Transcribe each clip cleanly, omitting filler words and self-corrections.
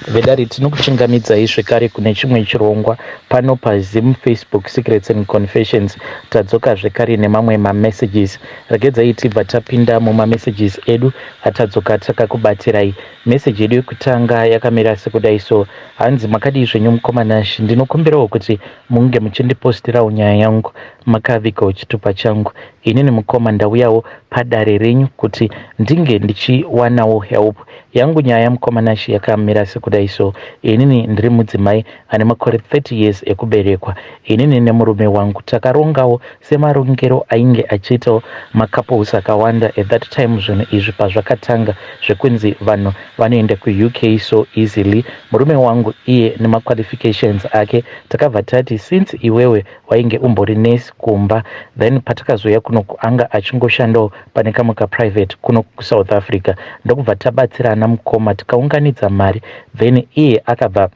Vedare, tinokuchingamidzai zvekare kune chimwe chirongwa pano paZim Facebook Secrets and Confessions. Tadzoka zvekare nemamwe mamessages. Regedzai tibva tapinda mumamessages edu atadzoka takakubatirai. Meseji yedu yekutanga yakamira sekudai so: hanzi, "Makadii zvenyu mukoma Nashi? Ndinokumbirawo kuti munge muchindipostirawo nyaya yangu makavigawo chitupa changu. Inini mukoma ndauyawo padare renyu kuti ndinge ndichiwanawo help yangu. Nyaya mukoma Nashi yakamira sekudai so: inini ndiri mudzimai ane makore 30 years ekuberekwa. Inini nemurume wangu takarongawo semarongero ainge achiitawo macouples akawanda at that time zvinhu izvi pazvakatanga, zvekunzi vanhu vanoenda kuUK so easily. Murume wangu iye nemaqualifications ake, takabva tati since iwewe wainge umbori nesi kumba, then patakazoya kuno anga achingoshandawo pane kamwe kaprivate kuno kuSouth Africa, ndokubva tabatsirana mukoma, tikaunganidza mari. Then iye akabva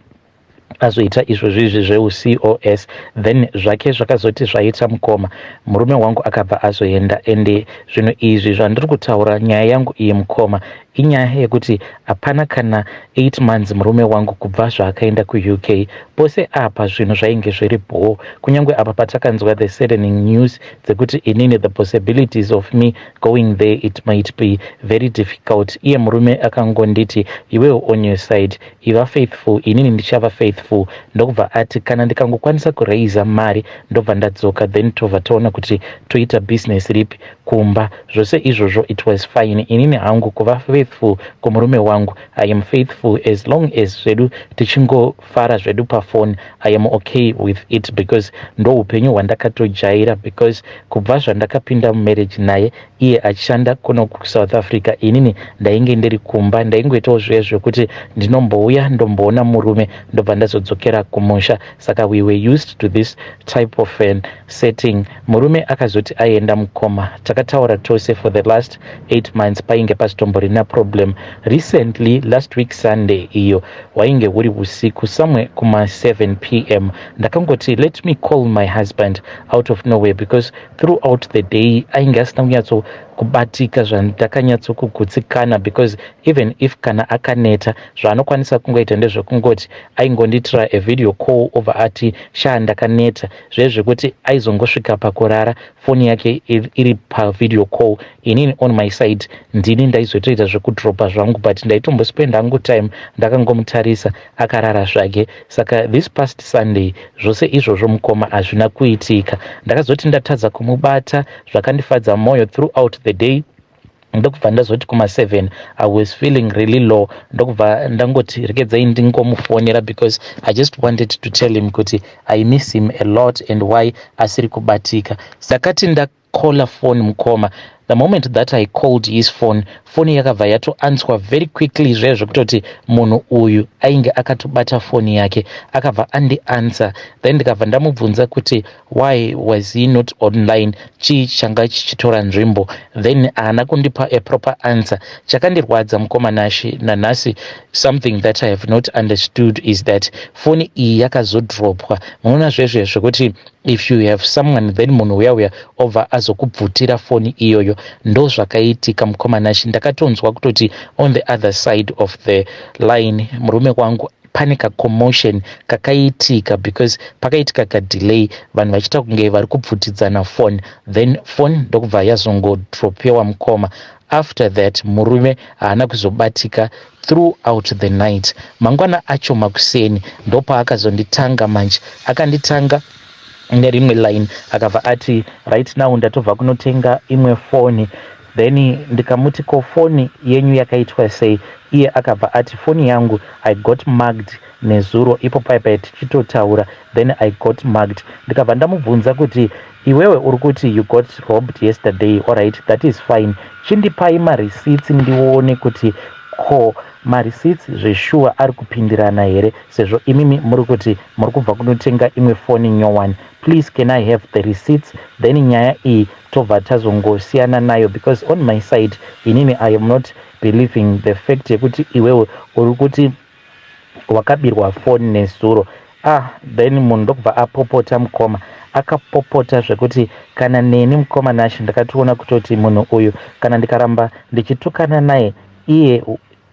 azoita izvozvo izvi zveuCOS. Then zvake zvakazoti zvaita mukoma, murume wangu akabva azoenda. Ende zvinhu izvi zvandiri kutaura, nyaya yangu iyi mukoma, inyaya yekuti hapana kana 8 months murume wangu kubva zvaakaenda kuUK. Pose apa zvinhu zvainge zviri bho, kunyange apa patakanzwa the saddening news dzekuti inini, the possibilities of me going there, it might be very difficult, iye murume akangonditi, 'Iwewo on your side iva faithful, inini ndichava faithful.' Ndokubva ati kana ndikangokwanisa kuraisa mari, ndobva ndadzoka, then tobva taona kuti toita business ripi kumba." Zvose izvozvo it was fine. Inini hangu kuva faithful kumurume wangu, I am faithful as long as zvedu tichingofara zvedu pafoni. I am okay with it because ndo upenyu hwandakatojaira, because kubva zvandakapinda mumarriage naye, iye achishanda kuno kuSouth Africa, inini ndainge ndiri kumba. Ndaingoitawo zviya zvekuti ndinombouya ndomboona murume, ndobva ndazodzokera kumusha. Saka we were used to this type of an setting. Murume akazoti aenda mukoma, takataura tose for the last 8 months, painge pasitomborina problem. Recently, last week Sunday iyo hwainge huri usiku, somewhere kuma7 p.m., ndakangoti let me call my husband out of nowhere, because throughout the day ainge asina kunyatso kubatika zvandakanyatso-kugutsikana, because even if kana akaneta, zvaanokwanisa kungoita ndezvekungoti aingondiitira a video call, obva ati, 'Sha, ndakaneta.' Zvezvekuti aizongosvika pakurara foni yake iri pavideo call. Inini on my side ndini ndaizotoita zvekudropa zvangu, but ndaitombosipenda hangu time ndakangomutarisa akarara zvake. Saka this past Sunday zvose izvozvo mukoma hazvina kuitika. Ndakazoti ndatadza kumubata, zvakandifadza mwoyo throughout the day. Ndokubva ndazoti kuma7, I was feeling really low, ndokubva ndangoti regedzai ndingomufonera, because I just wanted to tell him kuti I miss him a lot and why asiri kubatika. Ndakati ndakola phone mukoma, the moment that I called his phone, foni yakabva yatoanswa very quickly, zviya zvekutoti munhu uyu ainge akatobata foni yake. Akabva andianswer, then ndikabva ndamubvunza kuti why was he not online, chii changa chichitora nzvimbo. Then haana kundipa a proper answer. Chakandirwadza mukoma Nashi nanhasi, something that I have not understood is that foni iyi yakazodropwa. Munoona zvezve zvekuti if you have someone, then munhu uya uya obva azokubvutira foni iyoyo. Ndo zvakaitika mukoma Nashi. Ndakatonzwa kutoti on the other side of the line murume wangu pane kacommotion kakaitika, because pakaitika kadelay, vanhu vachiita kunge vari kubvutidzana phone, then phone ndokubva yazongodropewa mukoma. After that murume haana kuzobatika throughout the night. Mangwana acho makuseni ndopaakazonditanga manje. Akanditanga nerimwe line, akabva ati, "Right now ndatobva kunotenga imwe foni." Then ndikamuti, "Ko foni yenyu yakaitwa sei?" Iye akabva ati, "Foni yangu, I got mugged nezuro ipo paipai tichitotaura. Then I got mugged." Ndikabva ndamubvunza kuti, "Iwewe uri kuti you got robbed yesterday, alright, that is fine. Chindipai mareceipts ndione kuti ko mareceipts zveshuwa ari kupindirana here, sezvo imimi muri kuti muri kubva kunotenga imwe foni nyowani. Please, can I have the receipts? Then nyaya iyi tobva tazongosiyana nayo, because on my side inini I am not believing the fact yekuti iwewe uri kuti wakabirwa foni nezuro." Ah, then munhu ndokubva apopota mukoma. Akapopota zvekuti kana neni mukoma Nashi ndakatoona kutoti munhu uyu, kana ndikaramba ndichitukana naye, iye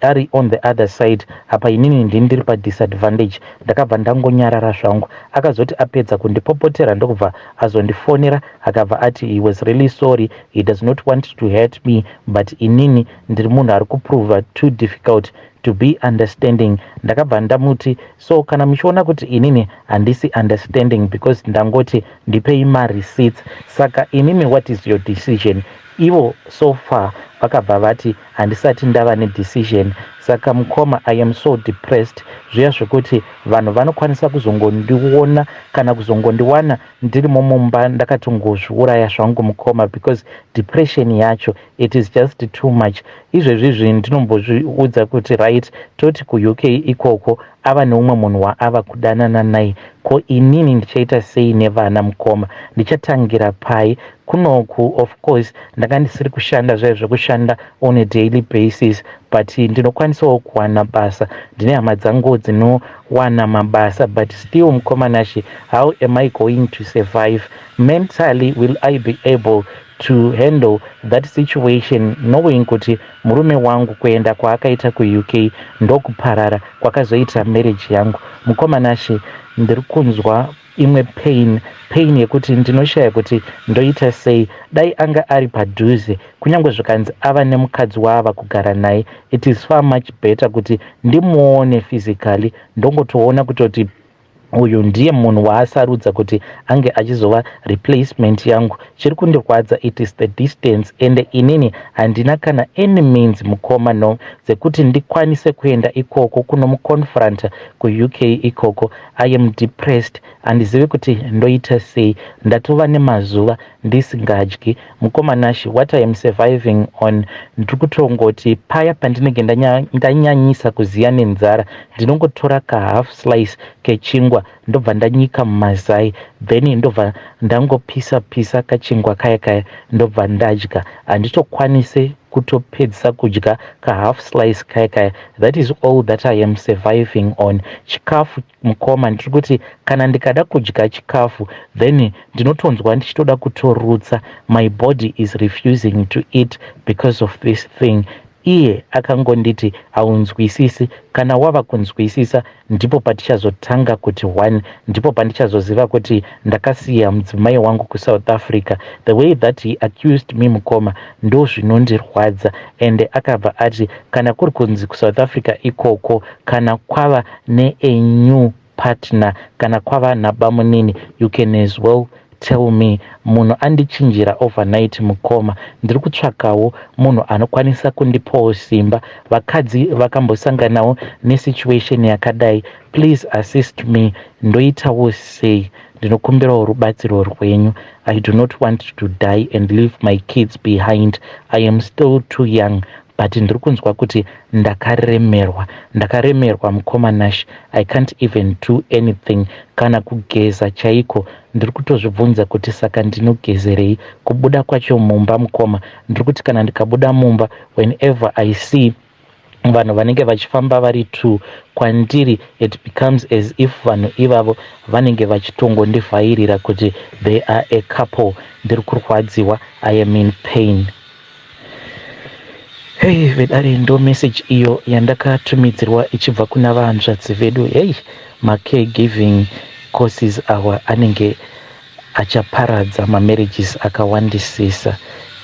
Ari on the other side apa, inini ndini ndiri padisadvantage. Ndakabva ndangonyarara zvangu. Akazoti apedza kundipopotera, ndokubva azondifonera, akabva ati he was really sorry, he does not want to hurt me, but inini ndiri munhu ari kuprova too difficult to be understanding. Ndakabva ndamuti, so kana muchiona kuti inini handisi understanding because ndangoti ndipei mareceipts, saka inini what is your decision? Ivo so far vakabva vati handisati ndava nedecision. Saka mukoma, I am so depressed zviya zvekuti vanhu vanokwanisa kuzongondiona kana kuzongondiwana ndirimo mumba ndakatongozviuraya zvangu, mukoma, because depression yacho, it is just too much. Izvezvizvi ndinombozviudza kuti right, toti kuUK ikoko ava neumwe munhu waava kudanana naye, ko inini ndichaita sei nevana, mukoma? Ndichatangira pai? Kunoku, of course, ndanga ndisiri kushanda zvaivo zvekushanda on a daily basis, but ndinokwanisawo kuwana basa. Ndine hama dzangu dzinowana mabasa, but still, mukoma Nashe, how am I going to survive mentally? Will I be able to handle that situation, knowing kuti murume wangu kuenda kwaakaita kuUK ndokuparara kwakazoita marriage yangu? Mukoma Nashe, ndiri kunzwa imwe pain, pain yekuti ndinoshaya kuti ndoita sei. Dai anga ari padhuze, kunyange zvikanzi ava nemukadzi waava kugara naye, it is far much better kuti ndimuone physically, ndongotoona kutoti uyu ndiye munhu waasarudza kuti ange achizova replacement yangu. Chiri kundirwadza, it is the distance, ende inini handina kana any means, mukoma, no dzekuti ndikwanise kuenda ikoko kunomuconfronta kuUK ikoko. I am depressed, handizivi kuti ndoita sei. Ndatova nemazuva ndisingadyi, mukoma Nashe. What I am surviving on, ndiri kutongoti paya pandinenge ndanyanyisa kuziya nenzara, ndinongotora kahalf slice kechingwa, ndobva ndanyika mumazai, then ndobva ndangopisa pisa kachingwa kaya kaya, ndobva ndadya. Handitokwanise kutopedzisa kudya kahalf slice kaya kaya. That is all that I am surviving on. Chikafu, mukoma, ndiri kuti kana ndikada kudya chikafu, then ndinotonzwa ndichitoda kutorutsa. My body is refusing to eat because of this thing. Iye akangonditi, "Haunzwisisi. Kana wava kunzwisisa, ndipo patichazotanga kuti one, ndipo pandichazoziva kuti ndakasiya mudzimai wangu kuSouth Africa." The way that he accused me, mukoma, ndo zvinondirwadza. Ende akabva ati kana kuri kunzi kuSouth Africa ikoko kana kwava nea new partner, kana kwava nabamunini, you can as well tell me. Munhu andichinjira overnight, mukoma. Ndiri kutsvakawo munhu anokwanisa kundipawo simba. Vakadzi vakambosanganawo nesituation yakadai, please assist me. Ndoitawo sei? Ndinokumbirawo rubatsiro rwenyu. I do not want to die and leave my kids behind. I am still too young, but ndiri kunzwa kuti ndakaremerwa, ndakaremerwa, mukoma Nash. I can't even do anything, kana kugeza chaiko. Ndiri kutozvibvunza kuti saka ndinogezerei? Kubuda kwacho mumba, mukoma, ndiri kuti kana ndikabuda mumba, whenever I see vanhu vanenge vachifamba vari two, kwandiri it becomes as if vanhu ivavo vanenge vachitongondivhairira kuti they are a couple. Ndiri kurwadziwa, I am in pain. Hei vedare, ndo message iyo yandakatumidzirwa ichibva kuna vahanzvadzi vedu. Hei, macare giving courses awa anenge achaparadza mamarriages akawandisisa.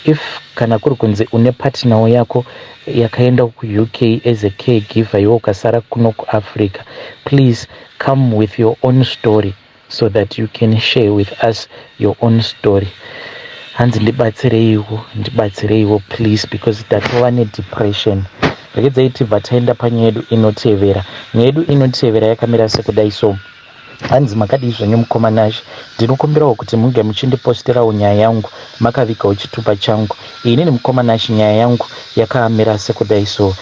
If kana kuri kunzi une partner yako yakaenda kuUK as a care giver, iwe ukasara kuno kuAfrica, please come with your own story so that you can share with us your own story. Hanzi ndibatsireiwo, ndibatsireiwo please, because ndatova nedepression. Regedzai tibva taenda panyaya yedu inotevera. Nyaya yedu inotevera yakamira sekudai so. Hanzi, "Makadii zvenyu, mukoma Nashe? Ndinokumbirawo kuti munge muchindiposterawo nyaya yangu makavigawo chitupa changu. Inini, mukoma Nashe, nyaya yangu yakamira sekudai so.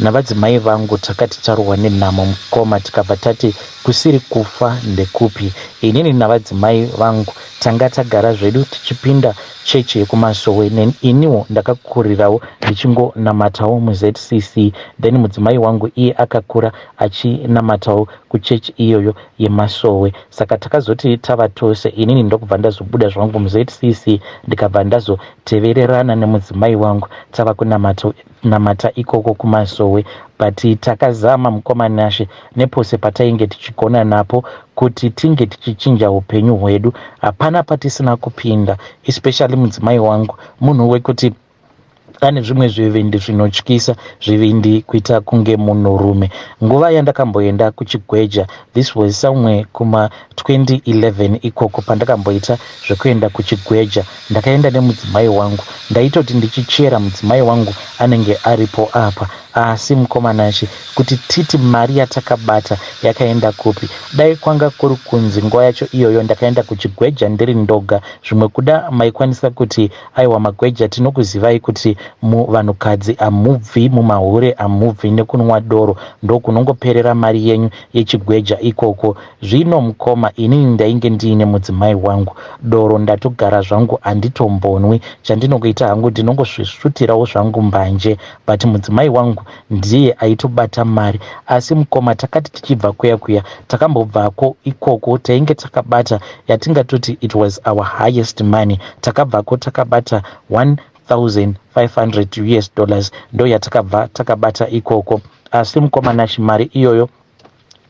Navadzimai vangu takati tarohwa nenhamo, mukoma, tikabva tati kusiri kufa ndekupi? Inini navadzimai vangu tanga tagara zvedu tichipinda chechi yekumasowe. Iniwo ndakakurirawo ndichingonamatawo muZCC. Then mudzimai wangu iye akakura achinamatawo kuchechi iyoyo yemasowe. Saka takazoti tava tose, inini ndokubva ndazobuda zvangu muZCC, ndikabva ndazotevererana nemudzimai wangu, tava kunamata ikoko kumasowe. But takazama, mukoma Nashe, nepose patainge tichigona napo kuti tinge tichichinja upenyu hwedu. Hapana patisina kupinda, especially mudzimai wangu, munhu wekuti ane zvimwe zvivindi zvinotyisa, zvivindi kuita kunge munhurume. Nguva yandakamboenda kuchigweja, this was somewhere kuma 2011 ikoko, pandakamboita zvekuenda kuchigweja, ndakaenda nemudzimai wangu. Ndaitoti ndichichera, mudzimai wangu anenge aripo apa. Asi mukoma Nashe, kuti titi mari yatakabata yakaenda kupi? Dai kwanga kuri kunzi nguva yacho iyoyo ndakaenda kuchigweja ndiri ndoga, zvimwe kuda maikwanisa kuti aiwa, magweja tinokuzivai kuti muvanhukadzi hamubvi mumahure, hamubvi nekunwa doro, ndokunongoperera mari yenyu yechigweja ikoko. Zvino mukoma, inini ndainge ndiine mudzimai wangu. Doro ndatogara zvangu handitombonwi, chandinongoita hangu ndinongosvisvutirawo zvangu mbanje, but mudzimai wangu ndiye aitobata mari. Asi mukoma, takati tichibva kuya kuya, takambobvako ikoko tainge takabata yatingatoti it was our highest money. Takabvako takabata 1500 US dollars, ndo yatakabva takabata ikoko. Asi mukoma Nashe, mari iyoyo,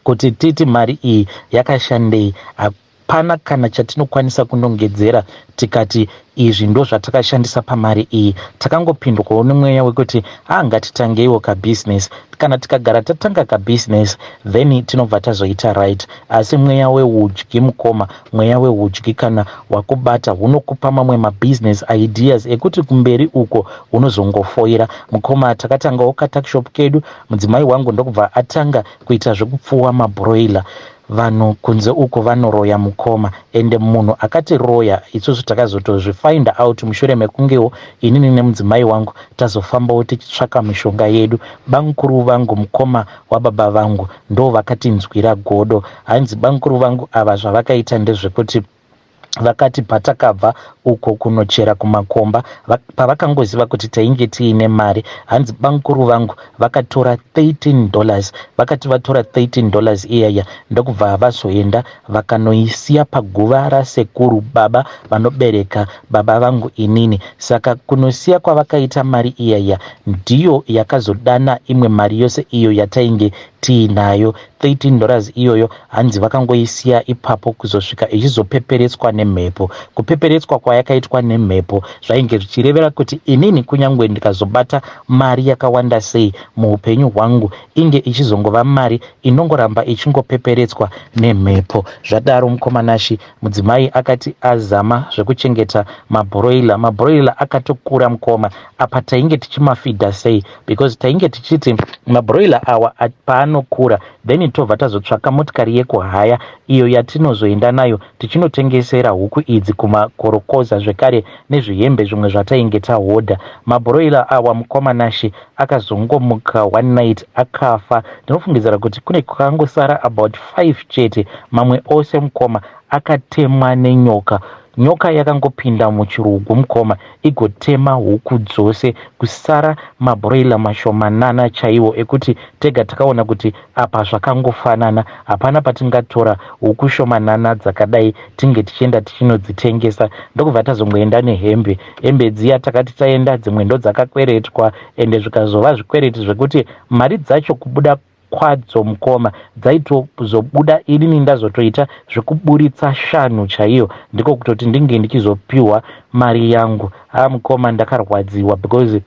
kuti titi mari iyi yakashandei, hapana kana chatinokwanisa kunongedzera tikati izvi ndo zvatakashandisa pamari iyi. Takangopindwawo nemweya wekuti a, ngatitangeiwo kabhizinesi. Kana tikagara tatanga kabhizinesi, then tinobva tazoita right. Asi mweya weudyi, mukoma, mweya weudyi kana wakubata hunokupa mamwe mabusiness ideas ekuti kumberi uko unozongofoira. Mukoma, takatangawo katuckshop kedu. Mudzimai wangu ndokubva atanga kuita zvekupfuwa mabroiler. Vanhu kunze uko vanoroya, mukoma, ende munhu akatiroya isusu takazotozvifind out mushure mekungewo inini nemudzimai wangu tazofambawo tichitsvaka mishonga yedu. Bamukuru vangu, mukoma wababa vangu, ndo vakatinzwira godo. Hanzi bamukuru vangu ava zvavakaita ndezvekuti vakati patakabva uko kunochera kumakomba, pavakangoziva kuti tainge tiine mari, hanzi bamukuru vangu vakatora $13. Vakati vatora $13 iyaya, ndokubva vazoenda vakanoisiya paguva rasekuru baba vanobereka baba vangu inini. Saka kunosiya kwavakaita mari iyaya ndiyo yakazodana imwe mari yose iyo yatainge tiinayo. $13 iyoyo, hanzi vakangoisiya ipapo kuzosvika ichizopeperetswa nemhepo. Kupeperetswa kwayakaitwa nemhepo zvainge zvichirevera kuti inini kunyange ndikazobata mari yakawanda sei muupenyu hwangu, inge ichizongova mari inongoramba ichingopeperetswa nemhepo. Zvadaro, mukoma Nashe, mudzimai akati azama zvekuchengeta mabroiler. Mabroiler akatokura, mukoma. Apa tainge tichimafidha sei? Because tainge tichiti mabroiler awa paanokura, then tobva tazotsvaka motikari yekuhaya iyo yatinozoenda nayo tichinotengesera huku idzi kumakorokoza, zvekare nezvihembe zvimwe zvatainge tahodha. Mabroiler awa, mukoma Nashe, akazongomuka one night akafa. Ndinofungidzira kuti kune kwakangosara about 5 chete. Mamwe ose, mukoma, akatemwa nenyoka. Nyoka yakangopinda muchirugu, mukoma, igotema huku dzose, kusara mabroiler mashomanana chaiwo ekuti tega takaona kuti apa zvakangofanana, hapana patingatora huku shomanana dzakadai tinge tichienda tichinodzitengesa. Ndokubva tazongoenda nehembe. Hembe dziya takati taenda, dzimwe ndo dzakakweretwa, ende zvikazova zvikwereti zvekuti mari dzacho kubuda kwadzo, mukoma, dzaitozobuda inini ndazotoita zvekuburitsa shanu chaiyo, ndiko kutoti ndinge ndichizopiwa mari yangu. Ha, mukoma, ndakarwadziwa because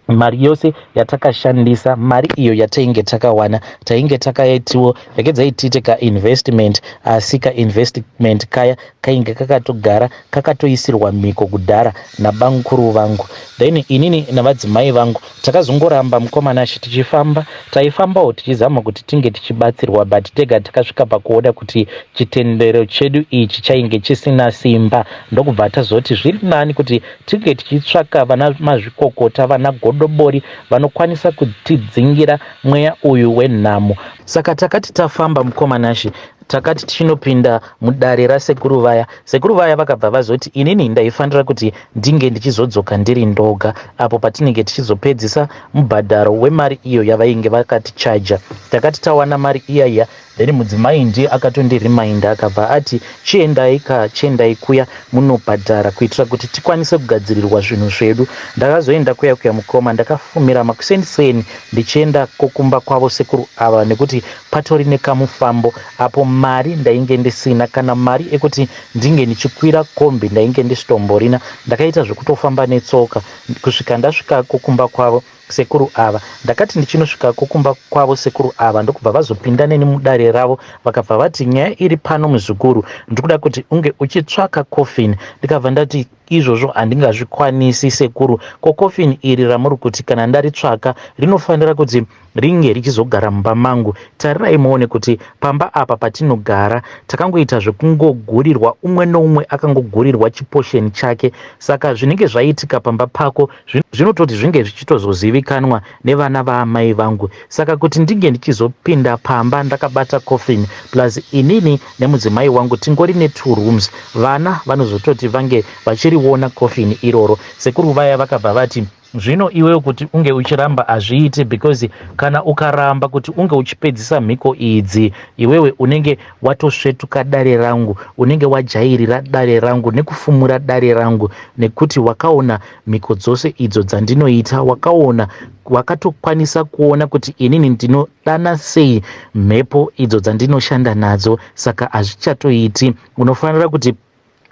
mari yose yatakashandisa, mari iyo yatainge takawana, tainge takaitiwo regedzai tiite kainvestment. Asi kainvestment kaya kainge kakatogara kakatoisirwa mhiko kudhara nabamukuru vangu. Then inini navadzimai vangu takazongoramba, mukoma Nashe, tichifamba. Taifambawo tichizama kuti tinge tichibatsirwa, but tega takasvika pakuona kuti chitendero chedu ichi chainge chisina simba. Ndokubva tazoti zviri nani kuti tinge tichitsvaka vana mazvikokota, vana godobori vanokwanisa kutidzingira mweya uyu wenhamo. Saka takati tafamba, mukoma Nashe. Takati tichinopinda mudare rasekuru vaya, sekuru vaya vakabva vazoti inini ndaifanira kuti ndinge ndichizodzoka ndiri ndoga apo patinenge tichizopedzisa mubhadharo wemari iyo yavainge vakatichaja. Takati tawana mari iya iya then mudzimai ndiye akatondirimainda akabva ati chiendai ka, chiendai kuya munobhadhara kuitira kuti tikwanise kugadzirirwa zvinhu zvedu. Ndakazoenda kuya kuya mukoma, ndakafumira makuseni seni ndichienda kokumba kwavo sekuru ava nekuti patori nekamufambo apo mari ndainge ndisina kana mari ekuti ndinge ndichikwira kombi ndainge ndisitomborina. Ndakaita zvekutofamba netsoka kusvika ndasvikako kumba kwavo sekuru ava. Ndakati ndichinosvikako kumba kwavo sekuru ava ndokubva vazopinda neni mudare ravo vakabva vati nyaya iri pano muzukuru ndikuda kuti unge uchitsvaka coffin. Ndikabva ndati izvozvo handingazvikwanisi sekuru ko coffin iri ramuri kuti kana ndaritsvaka rinofanira kuti ringe richizogara mumba mangu. Tarirai muone kuti pamba apa patinogara takangoita zvekungogurirwa umwe noumwe akangogurirwa chiposheni chake saka zvinenge zvaitika pamba pako zvinototi zvinge zvichitozozivikanwa nevana vaamai vangu saka kuti ndinge ndichizopinda pamba ndakabata coffin plus inini nemudzimai wangu tingori netwo rooms vana vanozototi vange vachiriona coffin iroro. Sekuru vaya vakabva vati zvino iwewe kuti unge uchiramba hazviiti because kana ukaramba kuti unge uchipedzisa mhiko idzi iwewe unenge watosvetuka dare rangu, unenge wajairira dare rangu nekufumura dare rangu nekuti wakaona mhiko dzose idzo dzandinoita, wakaona wakatokwanisa kuona kuti inini ndinodana sei mhepo idzo dzandinoshanda nadzo saka hazvichatoiti unofanira kuti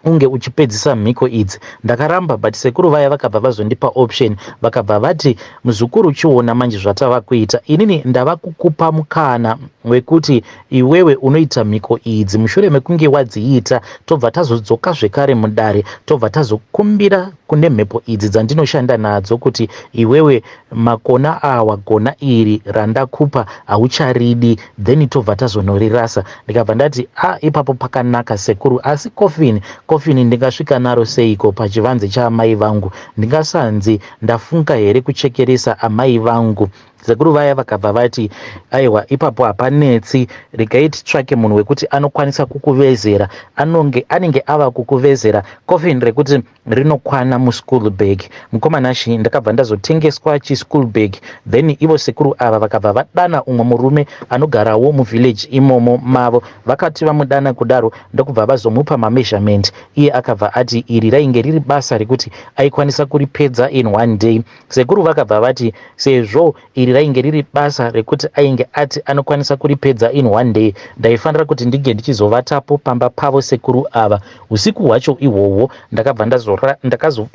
unge uchipedzisa mhiko idzi. Ndakaramba but sekuru vaya vakabva vazondipa option vakabva vati muzukuru chiona manje zvatava kuita inini ndava kukupa mukana wekuti iwewe unoita mhiko idzi mushure mekunge wadziita tobva tazodzoka zvekare mudare tobva tazokumbira kune mhepo idzi dzandinoshanda nadzo kuti iwewe makona awa gona iri randakupa haucharidi then tobva tazonorirasa. Ndikabva ndati a ah, ipapo pakanaka sekuru asi coffin coffin ndingasvika naro seiko pachivanze chaamai vangu ndingasanzi ndafunga here kuchekeresa amai vangu. Sekuru vaya vakabva vati aiwa ipapo hapanetsi regai titsvake munhu wekuti anokwanisa kukuvezera anonge anenge ava kukuvezera coffin rekuti rinokwana muschool bag. Mukoma Nashy ndakabva ndazotengeswa chischool bag then ivo sekuru ava vakabva vadana umwe murume anogarawo muvillage imomo mavo. Vakati vamudana kudaro ndokubva vazomupa mameasurement iye akabva ati iri rainge riri basa rekuti aikwanisa kuripedza in one day. Sekuru vakabva vati sezvo iri rainge riri basa rekuti ainge ati anokwanisa kuripedza in one day ndaifanira kuti ndinge ndichizovatapo pamba pavo sekuru ava. Usiku hwacho ihwohwo ndakabva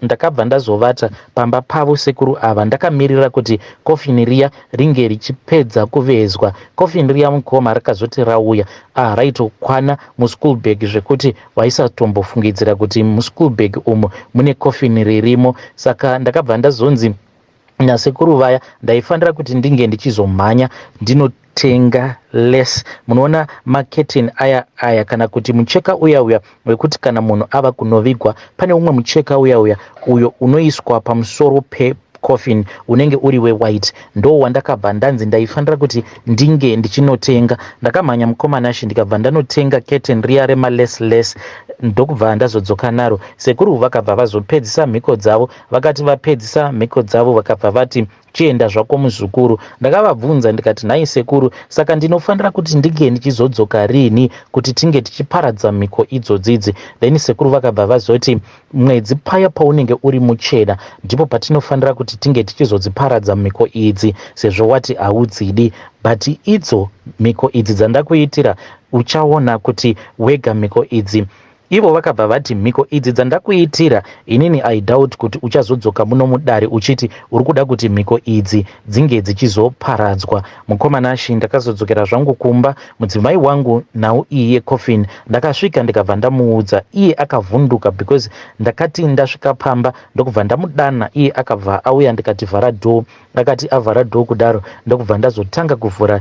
ndakabva ndazovata pamba pavo sekuru ava ndakamirira kuti kofini riya ringe richipedza kuvezwa. Kofini riya mukoma rakazoti rauya ah raitokwana muschool bag zvekuti waisatombofungidzira kuti muschool bag umu mune coffin ririmo saka ndakabva ndazonzi nasekuru vaya ndaifanira kuti ndinge ndichizomhanya ndinotenga less munoona maketeni aya aya kana kuti mucheka uya uya wekuti kana munhu ava kunovigwa pane umwe mucheka uya uya uyo unoiswa pamusoro pe coffin unenge uri wewhite ndo wandakabva ndanzi ndaifanira kuti ndinge ndichinotenga. Ndakamhanya mukoma Nashy ndikabva ndanotenga curtain riya remalace lace ndokubva ndazodzoka naro. Sekuru vakabva vazopedzisa mhiko dzavo vakati vapedzisa mhiko dzavo vakabva vati chienda zvako muzukuru. Ndakavabvunza ndikati nhai sekuru saka ndinofanira kuti ndinge ndichizodzoka riini kuti tinge tichiparadza mhiko idzodzidzi. Then sekuru vakabva vazoti Mwedzi paya paunenge uri muchena ndipo patinofanira kuti tinge tichizodziparadza mhiko idzi sezvo wati haudzidi but idzo mhiko idzi dzandakuitira uchaona kuti wega mhiko idzi Ivo vakabva vati mhiko idzi dzandakuitira inini I doubt kuti uchazodzoka muno mudare uchiti uri kuda kuti mhiko idzi dzinge dzichizoparadzwa. Mukoma Nashy ndakazodzokera zvangu kumba mudzimai wangu nhau iyi yecoffin ndakasvika ndikabva ndamuudza iye akavhunduka because ndakati ndasvika pamba ndokubva ndamudana iye akabva auya ndikati vhara door akati avhara door kudaro ndokubva ndazotanga kuvhura.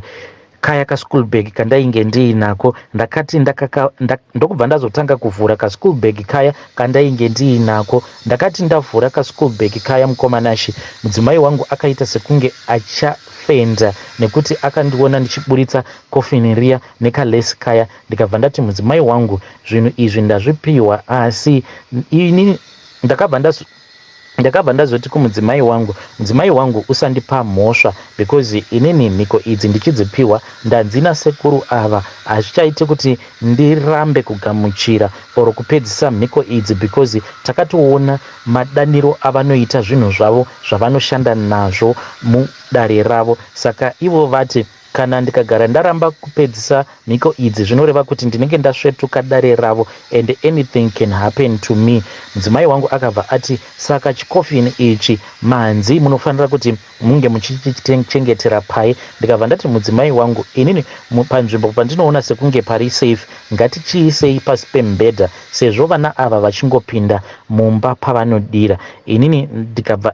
Kaya kaschool bag kandainge ndiinako, ndakati ndakaka ndokubva ndazotanga kuvhura kaschool bag kaya kandainge ndiinako. Ndakati ndavhura kaschool bag kaya, mukoma Nashe, mudzimai wangu akaita sekunge achafenda nekuti akandiona ndichiburitsa kofini riya nekalesi kaya. Ndikabva ndati, "Mudzimai wangu, zvinhu izvi ndazvipiwa." Asi ini ndakabva ndazoti kumudzimai wangu, "Mudzimai wangu, usandipa mhosva because inini mhiko idzi ndichidzipiwa ndanzi nasekuru ava hazvichaiti kuti ndirambe kugamuchira or kupedzisa mhiko idzi because takatoona madaniro avanoita zvinhu zvavo zvavanoshanda nazvo mudare ravo. Saka ivo vati kana ndikagara ndaramba kupedzisa mhiko idzi, zvinoreva kuti ndinenge ndasvetuka dare ravo and anything can happen to me." Mudzimai wangu akabva ati, "Saka chikofini ichi manzi munofanira kuti munge muchichichengetera pai?" Ndikabva ndati, "Mudzimai wangu, inini panzvimbo pandinoona sekunge pari safe, ngatichiisei pasi pemubhedha sezvo vana ava vachingopinda mumba pavanodira." Inini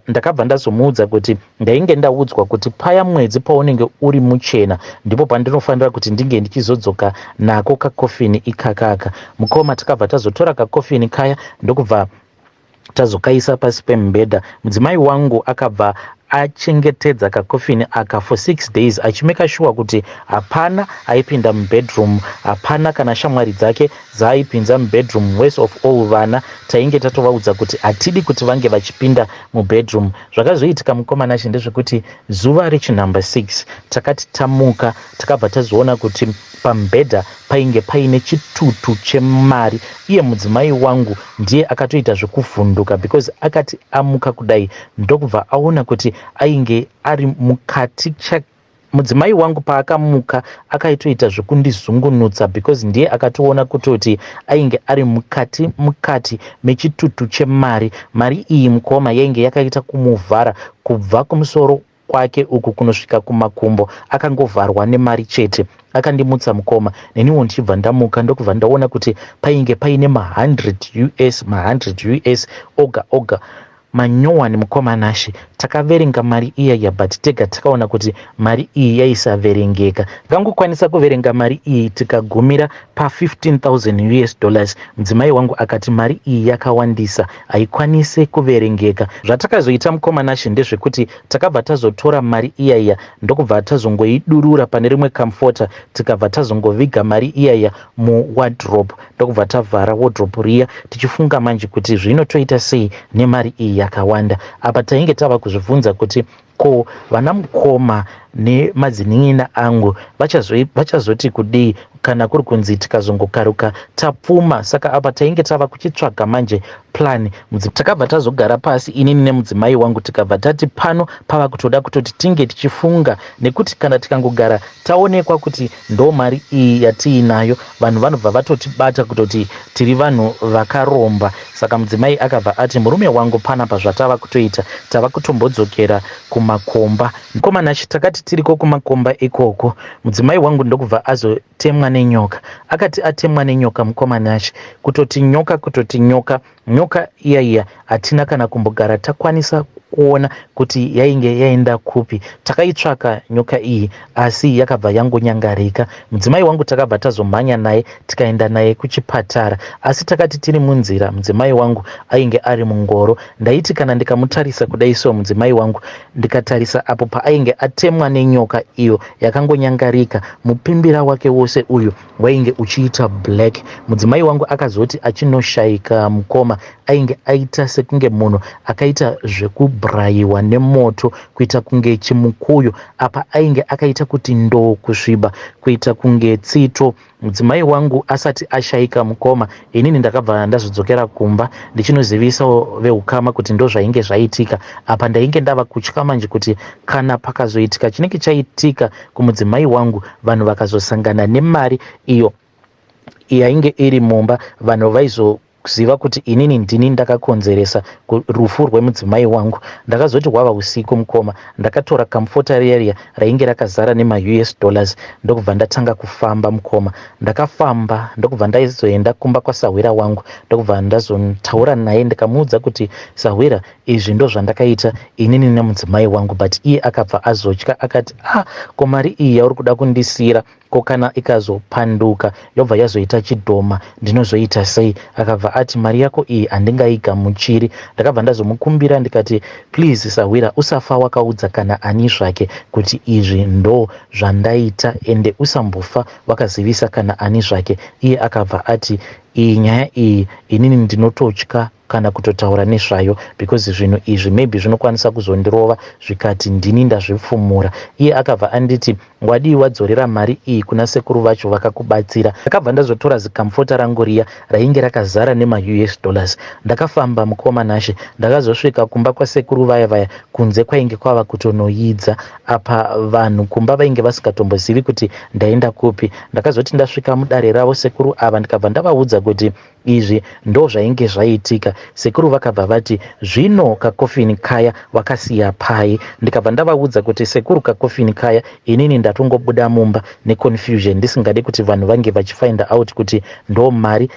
ndakabva ndazomuudza kuti ndainge ndaudzwa kuti paya mwedzi paunenge uri muchena ndipo pandinofanira kuti ndinge ndichizodzoka nako kakofini ikakaka. Mukoma, takabva tazotora kakofini kaya ndokubva tazokaisa pasi pemubhedha. Mudzimai wangu akabva achengetedza kakofini aka for 6 days achimeka sure kuti hapana aipinda mubedroom, hapana kana shamwari dzake dzaaipinza mubedroom. Worst of all, vana tainge tatovaudza kuti hatidi kuti vange vachipinda mubedroom. Zvakazoitika, mukoma Nashe, ndezvekuti zuva rechinumber 6 takati tamuka, takabva tazoona kuti pamubhedha painge paine chitutu chemari. Iye mudzimai wangu ndiye akatoita zvekuvhunduka because akati amuka kudai ndokubva aona kuti ainge ari mukati. Mudzimai wangu paakamuka akaitoita zvekundizungunutsa because ndiye akatoona kutoti ainge ari mukati mechitutu chemari. Mari iyi, mukoma, yainge yakaita kumuvhara kubva kumusoro kwake uku kunosvika kumakumbo, akangovharwa nemari chete. Akandimutsa, mukoma, neniwo ndichibva ndamuka ndokubva ndaona kuti painge paine ma100 US, ma100 US oga oga manyowani. Mukoma Nashe, takaverenga mari iyaya but tega takaona kuti mari iyi yaisaverengeka. Takangokwanisa kuverenga mari iyi tikagumira pa15,000 US dollars. Mudzimai wangu akati mari iyi yakawandisa, haikwanise kuverengeka. Zvatakazoita, mukoma Nashe, ndezvekuti takabva tazotora mari iyaya ndokubva tazongoidurura pane rimwe comforter, tikabva tazongoviga mari iyaya muwardrobe, ndokubva tavhara wardrobe riya, tichifunga manje kuti zvinotoita sei nemari iyi yakawanda. Apa tainge tava kuzvibvunza kuti ko vana mukoma nemadzinin'ina angu vachazoti kudii kana kuri kunzi tikazongokaruka tapfuma? Saka apa tainge tava kuchitsvaga manje plan. Takabva tazogara pasi inini nemudzimai wangu, tikabva tati pano pava kutoda kutoti tinge tichifunga nekuti kana tikangogara taonekwa kuti ndo mari iyi yatiinayo, vanhu vanobva vatotibata kutoti tiri vanhu vakaromba. Saka mudzimai akabva ati, "Murume wangu, panapa zvatava kutoita, tava kutombodzokera kumakomba." Mukoma Nashe, takati tiriko kumakomba ikoko, mudzimai wangu ndokubva azotemwa nenyoka. Akati atemwa nenyoka, mukoma Nashe, kutoti nyoka, kutoti nyoka, nyoka iya iya hatina kana kumbogara takwanisa kuona kuti yainge yaenda kupi. Takaitsvaka nyoka iyi asi yakabva yangonyangarika. Mudzimai wangu takabva tazomhanya naye tikaenda naye kuchipatara, asi takati tiri munzira, mudzimai wangu ainge ari mungoro. Ndaiti kana ndikamutarisa kudai so mudzimai wangu, ndikatarisa apo paainge atemwa nenyoka iyo yakangonyangarika, mupimbira wake wose uyu wainge uchiita black. Mudzimai wangu akazoti achinoshayika, mukoma, ainge aita sekunge munhu akaita zvekubhurayiwa nemoto, kuita kunge chimukuyu. Apa ainge akaita kuti ndoo kusviba, kuita kunge tsito. Mudzimai wangu asati ashayika, mukoma, inini ndakabva ndazodzokera kumba ndichinozivisawo veukama kuti ndo zvainge zvaitika. Apa ndainge ndava kutya manje kuti kana pakazoitika chinenge chaitika kumudzimai wangu, vanhu vakazosangana nemari iyo yainge iri mumba, vanhu vaizo Kuziva kuti inini ndini ndakakonzeresa rufu rwemudzimai wangu. Ndakazoti hwava usiku mukoma, ndakatora kamfota riya riya rainge rakazara nemaUS dollars ndokubva ndatanga kufamba mukoma. Ndakafamba ndokubva ndaizoenda kumba kwasahwira wangu ndokubva ndazotaura naye ndikamuudza kuti sahwira izvi ndozvandakaita inini nemudzimai wangu but iye akabva azotya akati ah ko mari iyi yauri kuda kundisiira Ko kana ikazopanduka yobva yazoita chidhoma ndinozoita sei? Akabva ati mari yako iyi handingaigamuchiri. Ndakabva ndazomukumbira ndikati please sahwira usafa wakaudza kana ani zvake kuti izvi ndo zvandaita ende usambofa wakazivisa kana ani zvake. Iye akabva ati iyi nyaya iyi inini ndinototya kana kutotaura nezvayo because zvinhu izvi maybe zvinokwanisa kuzondirova zvikati ndini ndazvipfumura. Iye akabva anditi wadii wadzorera mari iyi kuna sekuru vacho vakakubatsira. Ndakabva ndazotora zikamfota rangu riya rainge rakazara nemaUS dollars. Ndakafamba mukoma Nashe ndakazosvika kumba kwasekuru vaya vaya kunze kwainge kwava kutonoyidza apa vanhu kumba vainge vasingatombozivi kuti ndaenda kupi. Ndakazoti ndasvika mudare ravo sekuru ava ndikabva ndavaudza kuti Izvi ndozvainge zvaitika. Sekuru vakabva vati, Zvino kakofini kaya wakasiya pai? Ndikabva ndavaudza kuti sekuru kakofini kaya inini ndatongobuda mumba neconfusion ndisingade kuti vanhu vange vachifind out kuti ndomari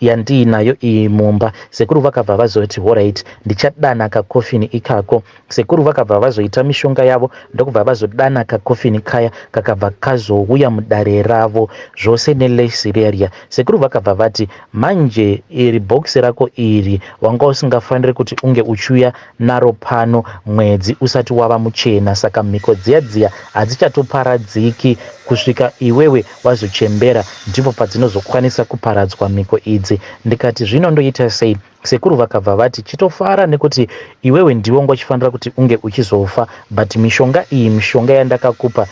yandiinayo iyi mumba. Sekuru vakabva vazoti, Horaiti ndichadana kakofini ikako. Sekuru vakabva vazoita mishonga yavo ndokubva vazodana kakofini kaya kakabva kazouya mudare ravo zvose nelace riya riya. Sekuru vakabva vati, Manje iri box rako iri wanga usingafanire kuti unge uchiuya naro pano mwedzi usati wava muchena saka mhiko dziya dziya hadzichatoparadziki kusvika iwewe wazochembera ndipo padzinozokwanisa kuparadzwa mhiko idzi. Ndikati, Zvino ndoita sei? Sekuru vakabva vati chitofara nekuti iwewe ndiwe wanga uchifanira kuti unge uchizofa but mishonga iyi mishonga yandakakupa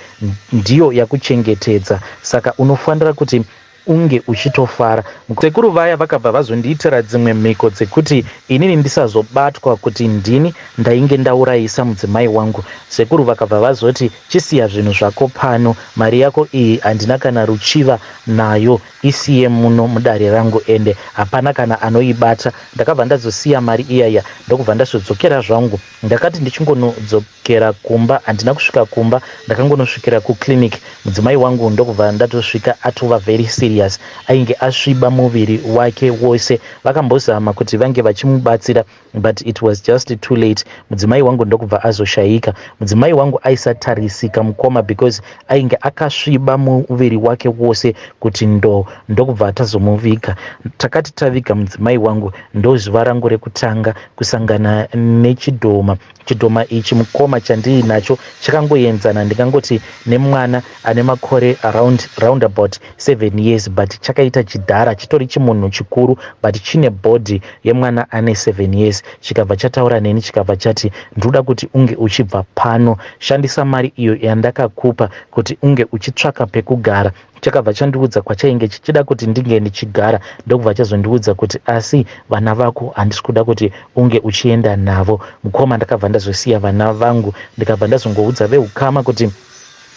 ndiyo yakuchengetedza saka unofanira kuti unge uchitofara. Sekuru vaya vakabva vazondiitira dzimwe mhiko dzekuti inini ndisazobatwa kuti ndini ndainge ndaurayisa mudzimai wangu. Sekuru vakabva vazoti chisiya zvinhu zvako pano mari yako iyi handina kana ruchiva nayo isiye muno mudare rangu ende hapana kana anoibata. Ndakabva ndazosiya mari iyaiya ndokubva ndazodzokera zvangu. Ndakati ndichingonodzokera kumba handina kusvika kumba ndakangonosvikira kuclinic mudzimai wangu ndokubva ndatosvika atova very serious. Ainge asviba muviri wake wose. Vakambozama kuti vange vachimubatsira but it was just too late mudzimai wangu ndokubva azoshaika mudzimai wangu aisatarisika mukoma because ainge akasviba muviri wake wose kuti ndo ndokubva tazomuviga takati taviga mudzimai wangu ndozuva rangu rekutanga kusangana nechidhoma Chidhoma ichi mukoma chandiinacho chakangoenzana ndingangoti nemwana ane makore around round about 7 years but chakaita chidhara chitori chimunhu chikuru but chine body yemwana ane 7 years chikabva chataura neni chikabva chati ndinoda kuti unge uchibva pano shandisa mari iyo yandakakupa kuti unge uchitsvaka pekugara Chakabva chandiudza kwachainge chichida kuti ndinge ndichigara ndokubva chazondiudza kuti asi vana vako handisi kuda kuti unge uchienda navo mukoma. Ndakabva ndazosiya vana vangu ndikabva ndazongoudza veukama kuti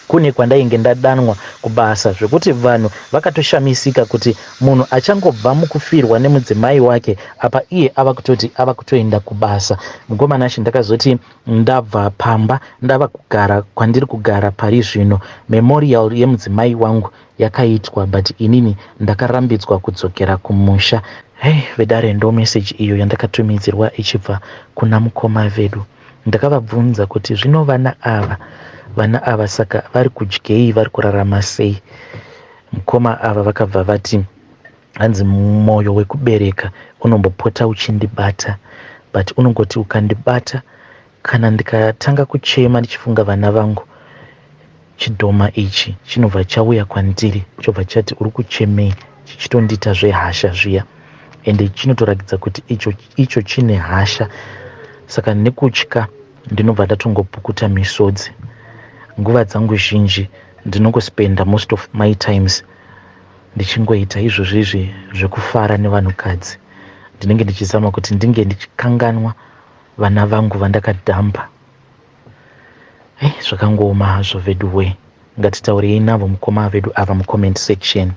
kune kwandainge ndadanwa kubasa zvekuti vanhu vakatoshamisika kuti munhu achangobva mukufirwa nemudzimai wake apa iye ava kutoti ava kutoenda kubasa. Mukoma Nashe ndakazoti Ndabva pamba ndava kugara kwandiri kugara pari zvino. Memorial yemudzimai wangu yakaitwa but inini ndakarambidzwa kudzokera kumusha. Hey vedare ndo message iyo yandakatumidzirwa ichibva kuna mukoma vedu. Ndakavabvunza kuti zvino vana ava vana ava saka vari kudyei vari kurarama sei? Mukoma ava vakabva vati Hanzi moyo wekubereka unombopota uchindibata but unongoti ukandibata kana ndikatanga kuchema ndichifunga vana vangu chidhoma ichi chinobva chauya kwandiri chobva chati uri kuchemei chichitondiita zvehasha zviya ende chinotorakidza kuti icho icho chine hasha saka nekutya ndinobva ndatongopukuta misodzi nguva dzangu zhinji ndinongospenda most of my times ndichingoita izvozvo izvi zvekufara nevanhukadzi ndinenge ndichizama kuti ndinge ndichikanganwa vana vangu vandakadhamba hey, zvakangooma hazvo veduwee ngatitaurei navo mukoma vedu ava mucomment section.